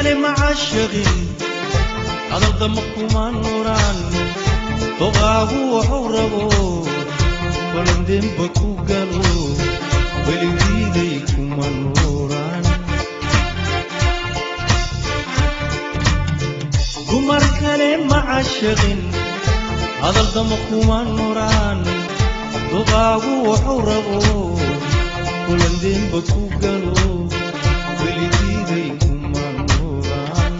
Kale ma caashaqin, hadaldama kuma nuraan. Doqaagu wuxuu rabo balandemba ku galo, weligiiday kuma nuuraan. Dumar kale ma caashaqin, hadaldama kuma nuraan. Duqaagu wuxuu rabo kulandemba ku galo, weligiiday kuma nuraan.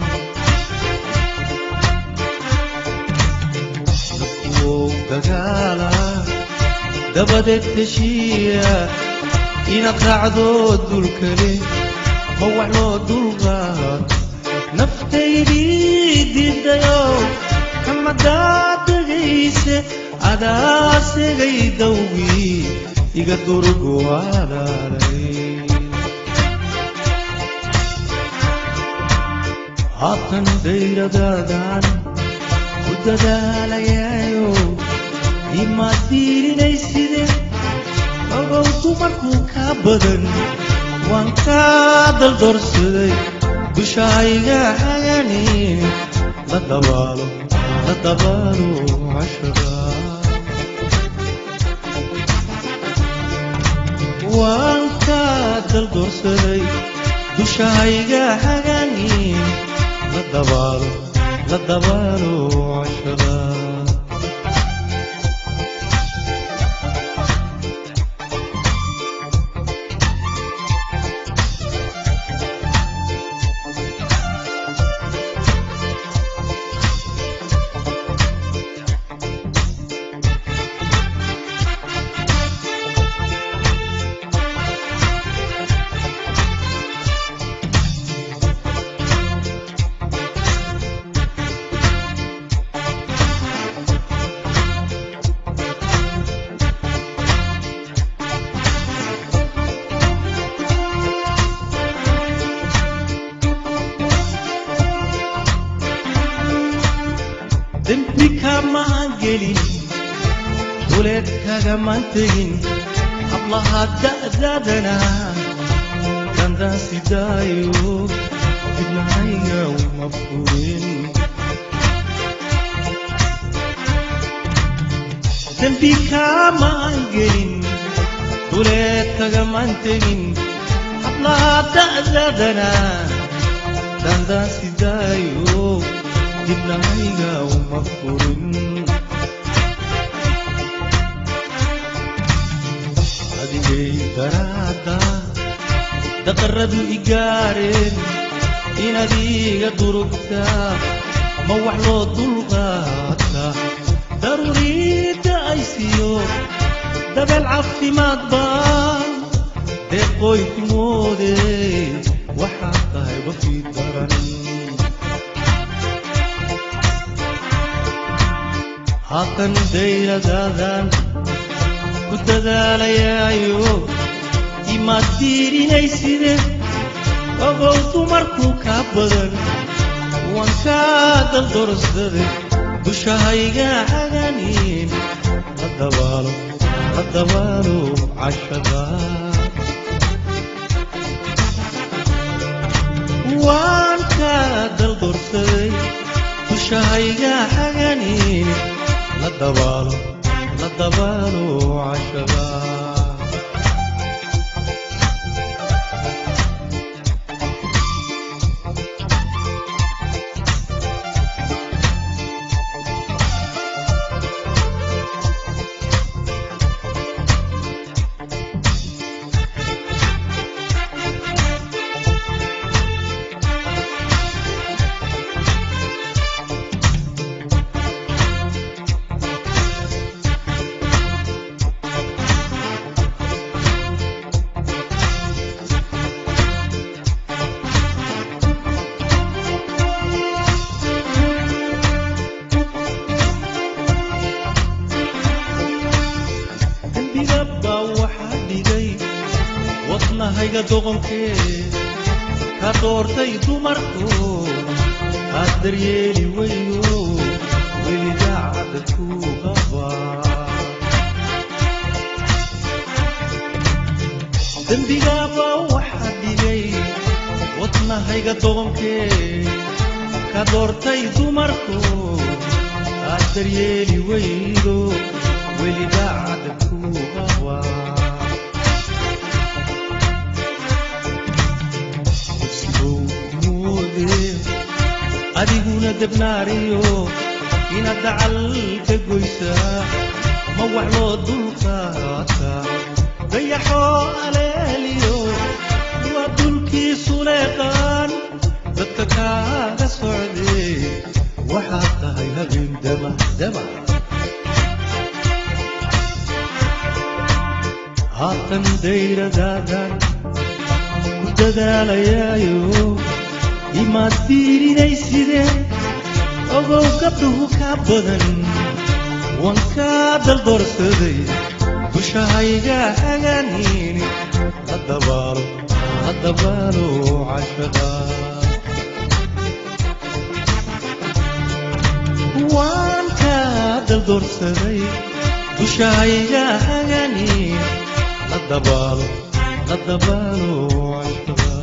Nafkuwow dagaala dabadeed heshiiya, inaad raacdo dulkale ma wax loo dulqaad. Naftaydii diidayo kamadaa degayse, adaa segay dawgii iga durgu walaalay. Haatan dayradaadan ku dadaalayayo, imaad diirinayside. Ogow dumarku ka badan waan kaa daldoorsaday, dushayga haganin la dabaalo, la dabaalo cashaqa. Waan kaa daldoorsaday, dushayga haganin la dabaalo, la dabaalo cashaqa. Dembi kama gelin, duleed kagaman tegin. Hablaha da'daadana dandaan sidaayo, dibnahayga uma furin. Dembi kama gelin, duleed kagaman tegin. Hablaha da'daadana dandaan sidaayo, dibnahayga uma furin. Adigay daraadda daqaradu igaareen, inaad iga durugtaa ma wax loo dulqaataa? Daruuriidda ay siiyo dabeel caafimaad baan deeqooy ku moode, waxaad tahay wafii daran. Haatan dayradaadan ku dadaalayaayo, imaad diirinayside. Ogow dumarku ka badan waan kaa daldoorsaday, dushahayga haganin la dabaalo, la dabaalo cashaqa. Waan kaa daldoorsaday, dushahayga haganin la dabaalo, la dabaalo cashaqa. Dembiga baa waxaa dhigay wadnahayga doqonkee, ka doortay dumarku aad daryeeli weydo, welidaacada ku qabaa. Dembigaabaa waxaa dhigay wadna Wadnahayga doqonkee ka doortay dumarku, aad daryeeli weydo, weli daacadda ku qaba. Sibow moodee adiguna debnaariyo inaad dacal ka goysaa, ma wax loo dulqaataa? Dayaxoo aleeliyo waa dulkiisu leeqaan dadka kaaga socdee, waxaad tahay habeen damac damac. Haatan dayradaadan ku dadaalayaayo, imaad fiirinaysidee? Ogow gabdhuhu ka badan waan kaa daldoorsaday, dushahayga hagaaniini la dabaalo, la dabaalo cashaqa. Waan kaa daldoorsaday, dushahayga hagaaniin la dabaalo, la dabaalo cashaqa.